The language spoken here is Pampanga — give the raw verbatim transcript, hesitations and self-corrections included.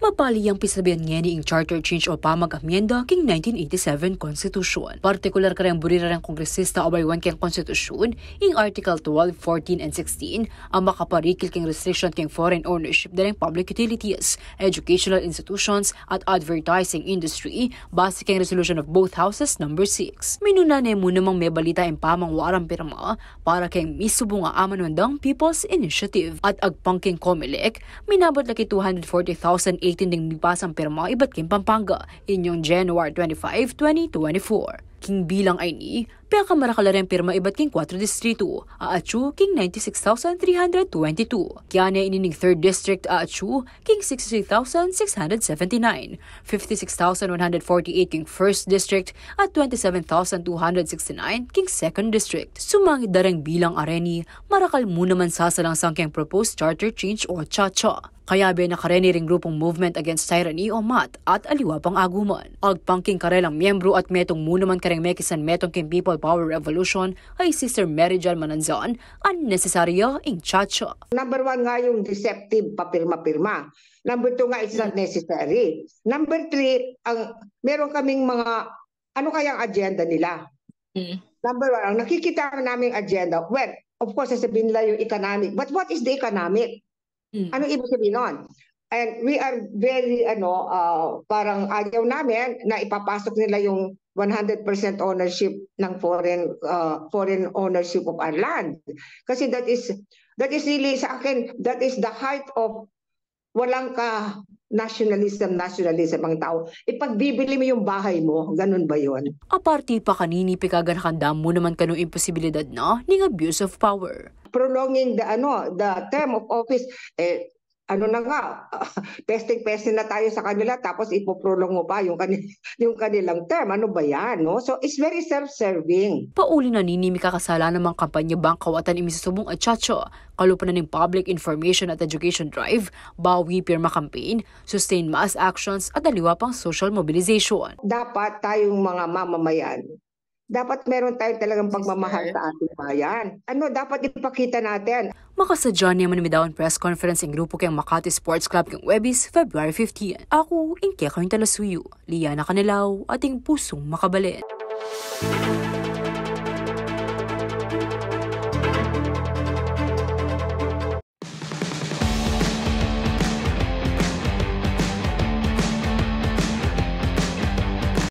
Mapali yang pisabian ngeni ing charter change o pamag-amyenda king nineteen eighty-seven Constitution. Partikular kareng buri reng kongresista o bayuan keng Konstitusyun, ing Article twelve, fourteen, and sixteen, a makaparikil keng restriction keng foreign ownership dareng public utilities, educational institutions, at advertising industry, base keng resolution of both houses number six. Minuna ne mu namang mebalita ing pamangwaran pirma para keng misubung a amanwandang People's Initiative. At agpang keng Comelec, minabot la king two hundred forty thousand eighteen ding mipasang pirma ibat keng Pampanga inyong January twenty-five, twenty twenty-four. King bilang a ini, pekamarakal la reng pirma ibat king kuatro distritu, a atyu king ninety-six thousand three hundred twenty-two. Kaya ne ini ning third district a atyu king sixty-three thousand six hundred seventy-nine, fifty-six thousand one hundred forty-eight king first district, at twenty-seven thousand two hundred sixty-nine king second district. Sumangid dareng bilang a reni, marakal mu naman sasalangsang keng proposed charter change o CHACHA. Kayabe na kareni ring grupung Movement Against Tyranny o MAT at aliwa pang aguman. Agpang king karelang miyembru at metung mu naman kareng mekisan metung king People Power Revolution, a i Sister Mary Jane Mananzan, a nesesarya ing CHACHA. Number one nga yung deceptive papirma-pirma. Number two nga, it's not necessary. Number three, ang meron kaming mga, ano kayang agenda nila? Mm. Number one, ang nakikita naming agenda, well, of course, sasabihin nila yung economic. But what is the economic? Mm. Ano ibig sabihin nun? And we are very, ano, uh, parang ayaw namin na ipapasok nila yung one hundred percent ownership ng foreign, uh, foreign ownership of our land. Kasi that is, that is really, sa akin, that is the height of walang ka nationalism, nationalism ang tao. Ipagbibili mo yung bahay mo, ganun ba yun? Aparte pa kanini, pikaganakan da mu naman kanu ing posibilidad na ning abuse of power. Prolonging the, ano, the term of office, eh, ano na nga, pesting-peste na tayo sa kanila, tapos ipoprolong mo pa yung, kani, yung kanilang term. Ano ba yan, no? So, it's very self-serving. Pauli na nini, mikakasala namang kampanya bang kawatan ing misusubung a CHACHA, kalupa na ning public information at education drive, bawi pirma campaign, sustained mass actions, at aliwa pang social mobilization. Dapat tayong mga mamamayan, dapat meron tayong talagang pagmamahal sa ating bayan. Ano, dapat ipakita natin. Makasadya ne man midaun press conference ing grupu keng Makati Sports Club keng Huwebes, February fifteen. Aku ing kekayung talasuyu, Liana Canelao, ating pusung makabalen.